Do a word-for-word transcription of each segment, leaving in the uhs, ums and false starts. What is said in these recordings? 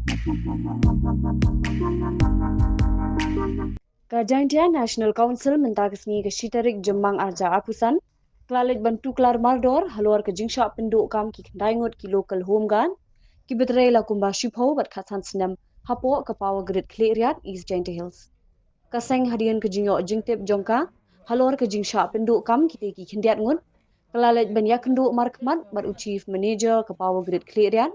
Ka Jaintia National Council mynta ka sngi ka shi tarik Jymmang arhajar arphew san ka la leit ban tuklar mardor halor ka jingshah pynduh kam ki khyndai ngut ki local home guard kiba trei la kumba shiphew bad khatsan snem hapoh ka Power Grid Khliehriat, East Jaintia Hills. Ka seng hadien ka jingïoh jingtip jong ka halor ka jingshah pynduh kam kitei ki khyndiat ngut ka la leit ban ïakynduh markhmat bad u Chief Manager ka Power Grid Khliehriat,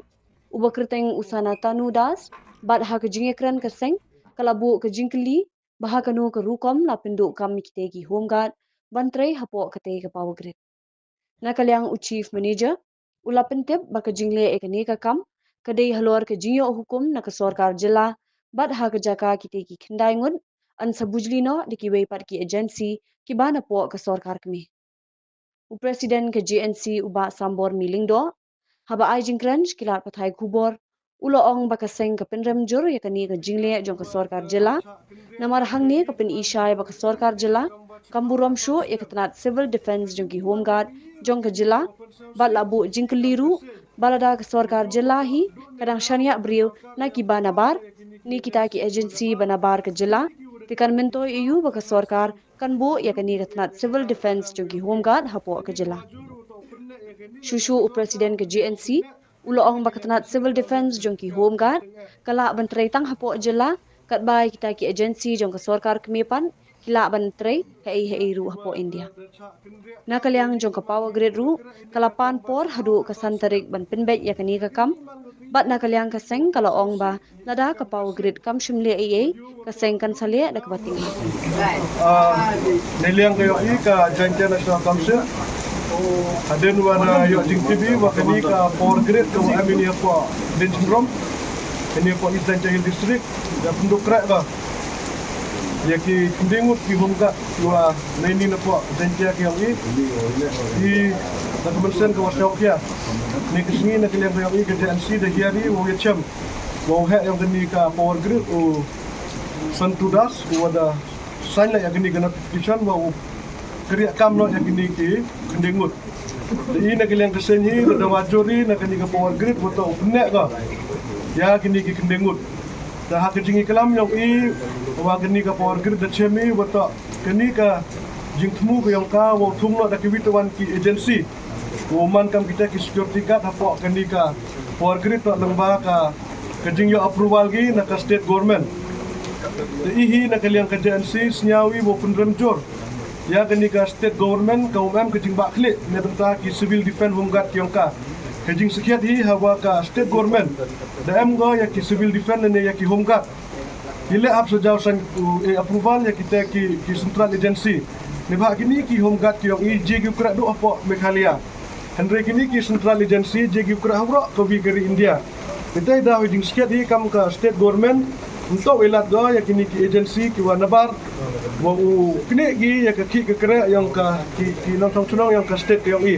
uba kyrteng u Sanatanu Das, bad ha ka jingïakren ka seng ka la buh ka jingkylli ba ha kano ka rukom la pynduh kam ïa kitei ki home guard ban trei hapoh katei ka Power Grid. Na ka liang u Chief Manager u la pyntip ba ka jingleh ïa kane ka kam ka dei halor ka jingïoh hukum na ka sorkar jylla, bad ha ka jaka kitei ki khyndai ngut yn sa bujli noh da kiwei pat ki agency kiba napoh ka sorkar kmie. U President ka J N C u Bah Sambor Myllieng Doh, haba ai jingkren sha ki lad pathai khubor, u la ong ba ka seng ka pynrem jur ïa kane ka jingleh jong ka sorkar jylla. Namar hangne ka pyni shai ba ka sorkar jylla kam burom shuh ïa ka tnat Civil Defence jong ki Home Guard jong ka jylla, bad la buh jingkylli ruh ba lada ka sorkar jylla hi ka dang shaniah briew na kiba nabar ne kita ki agency ba nabar ka jylla, te kan myntoi aiu ba ka sorkar kan buh ïa kane ka tnat Civil Defence jong ki Home Guard hapoh ka jylla. Shuh shuh u President ka J N C u la ong ba ka tnat Civil Defence jong ki Home Guard ka lah ban trei tang hapoh jylla, katba ïa kita ki agency jong ka sorkar kmie pat ki lah ban trei haei haei ruh hapoh India. Na ka liang jong ka Power Grid ruh ka la pan por haduh ka san tarik ban pynbeit ïa kane ka kam, bad na ka liang ka seng ka la ong ba lada ka Power Grid kam shym leh eiei, ka seng kan sa leh da kaba tyngeh. Ah, na liang ka ïohi ka Jaintia National Council, hadien ba da ïoh jingtip ba kane ka Power Grid ka wan em ïa ka Diensumrong, kane ka East Jaintia Hill District, da pynduh kreh ka ïa ki khyndiat ngut ki Home Guard kiwa na ini napoh Jaintia ka ïohi. Ki da ka mynsiem ka wa sngewkhia. Ni ka sngi na ka liang ka ïohi ka J N C da hiar ïa u ïa chem wa u heh ïa kane ka Power Grid u Santu Das, u wa da sign la ïa kane ka notification wa u kyrïa kam noh ïa kine ki khyndiat ngut. Da i na ka liang ka seng hi da dawa jur i na kane ka Power Grid wa toh u pynneh ka ïa kine ki khyndiat ngut. Da ha ka jingïaklam ïong i wa kane ka Power Grid da chem i wa toh kane ka jingthmu ka ïong ka wa u thung noh da kiwei kiwei ki agency. Wa u man kam kita ki security guard hapoh kane ka Power Grid toh lyngba ka, ka jingïoh approval ki na ka state government. Da i hi na ka liang ka J N C sñiaw i wa u pynrem jur ïa kane ka state government ka um em ka jingbakla ne bynta ki civil defence home guard ki ïong ka. Ka jingsakhiat hi hawa ka state government da em ko ïa ki civil defence ne ïa ki home guard. Ki leh hap sa jaw san, uh, eh, approval ïa kita ki, ki central agency. Neibhah kini ki home guard ki ïong i jia ki u kreh duh hapoh Meghalaya. Hynrei kini ki central agency jia ki u kreh ha waroh kawi ka ri India. Kita i da ha jingsakhiat hi kam ka state government, ym toh u ilat ko ïa kini ki agency ki wa nabar wa u knieh ki ïa ka khih ka kreh ïong ka ki, ki nongshong shnong ïong ka state ka ïong i.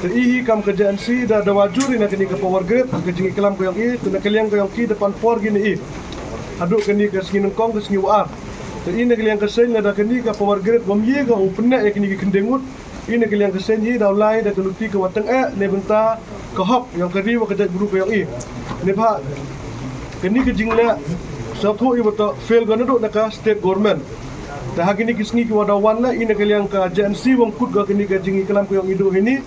Te i hi kam ka J N C da dawa jur i na kini ka Power Grid, ka jingïaklam ka ïong i, te na ka liang ka ïong ki da pan por ki na i. Haduh kini ka sngi nyngkong ka sngi wa ar. Te i na ka liang ka seng lada kini ka Power Grid wa ym ïa ka u pynneh ïa kini ki khyndiat ngut, i na ka liang ka seng hi da u lai da ka luti ka wa tyngeh ne bynta ka hok ïong ka ri wa ka jaitbru ka ïong i. Neibhah kini ka jingleh sngewthuh i wa toh fail ko naduh na ka state government. Te ha kini ki sngi ki wa da wan leh i na ka liang ka J N C wa ym kut ko kini ka jingïaklam ka ïong i duh hini.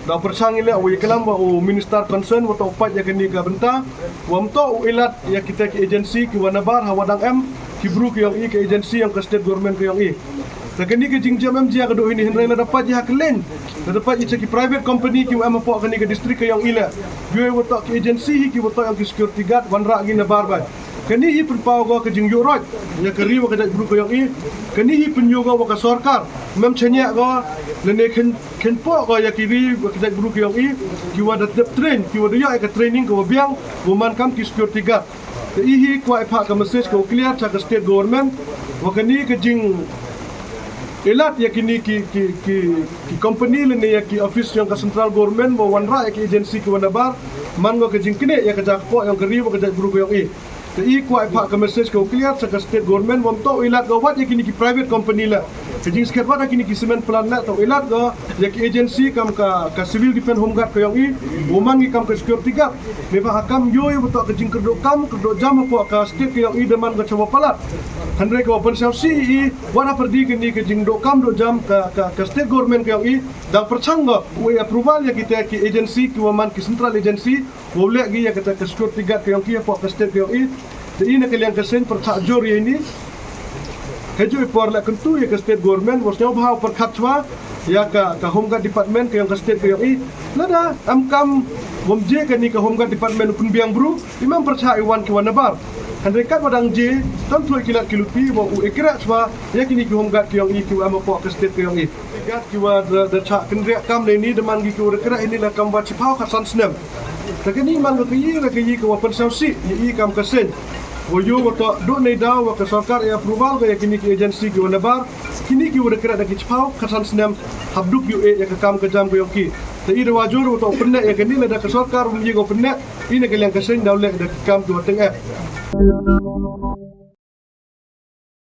Da pyrshang i leh wa ïaklam wa u minister concern wa toh u peit ïa kini ka bynta. Wa ym toh u ilat ïa kita ki agency ki wa nabar ha wa dang em ki bru ki ïong i, ka agency ïong ka state government ka ïong i. Te kini ki jingjia em jia ka duh hini, hynrei lada peit ïa ha kylleng, lada peit ïa ki private company ki wa em hapoh kini ka district ka ïong i leh. Ïoh wa toh ki agency hi ki wa toh ïong ki security guard wanrah ki nabar bha. Kini hi pynpaw ko ka jingïoh roi ïa ka ri wa ka jaitbru ka ïong i. Kini hi pynïoh ko wa ka sorkar mem chaniah ko lane khein, kheiñ poh ko ïa ki ri wa ka jaitbru ka ïong i, ki wa da dep train, ki wa da ïoh ïa ka training ka wa biang, wa man kam ki security guard. Te i hi kwah i phah ka message ka wa clear cha ka state government wa kini ka jing ilat ïa kini ki, ki, ki, ki company lane ïa ki office ïong ka central government wa wanrah ïa ki agency ki wa nabar, man ko ka jingknieh ïa ka jakpoh ïong ka ri wa ka jaitbru ka ïong i. Te i kwah i phah ka message ka u clear sha ka state government, wam toh i lad ka wat ïa kini ki private company la. Ka jingskhem wat ïa kini ki cement plant la, toh i lad ka ïa ki agency kam ka, ka Civil Defence Home Guard ka ïong i, u man ki kam ka security guard. Neibhah ha kam ïoh ïa u toh ka jingkyrduh kam, kyrduh jam hapoh ka state ka ïong i da man ka chawa palat. Hynrei ka wa pynsaw si i, wat ha pyrdi kini ka jingduh kam duh jam ka, ka, ka state government ka ïong i, dang pyrshang ka, u approval ïa kita ki agency, ki wa man ki central agency, wow leh ki ïa kata ka security guard ka ïong ki hapoh ka state ka ïong i. Te i na ka liang ka seng pyrshah jur ïa ini. Hajooh i por la kyntu ïa ka state government, wa sngewbha pyrkhat chwa ïa ka, ka Home Guard Department ka ïong ka state ka ïong i. Lada em kam wam je kani ka Home Guard Department u pynbiang bru, i mam pyrshah i wan ki wan nabar. Hynrei kat wa dang je, tam thui ki lad ki luti, wa u ikrek chwa ïa kini ki Home Guard ka ïong i, ki wa em hapoh ka state ka ïong i. Ki guard ki wa da, da chah kynriah kam na ini, da man ki ki wa da krek ini la kam wa chiphaw khatsan snem. Te kani man ka, ka ïi, ka ïi ka wa pynsaw si ïa i kam ka seng. Wa ïoh wa toh duh nei daw wa ka sorkar i approval ka ïa kini ki agency ki wa nabar, kini ki wa da krek da ki chiphaw khatsan snem, hap dup ïoh eh ïa ka kam ka jam ka ïong ki. Te i da wa jur wa toh pynneh ïa kani, lada ka sorkar um ïa ka pynneh, i na ka liang ka seng daw leh da ki kam ki wa teng eh.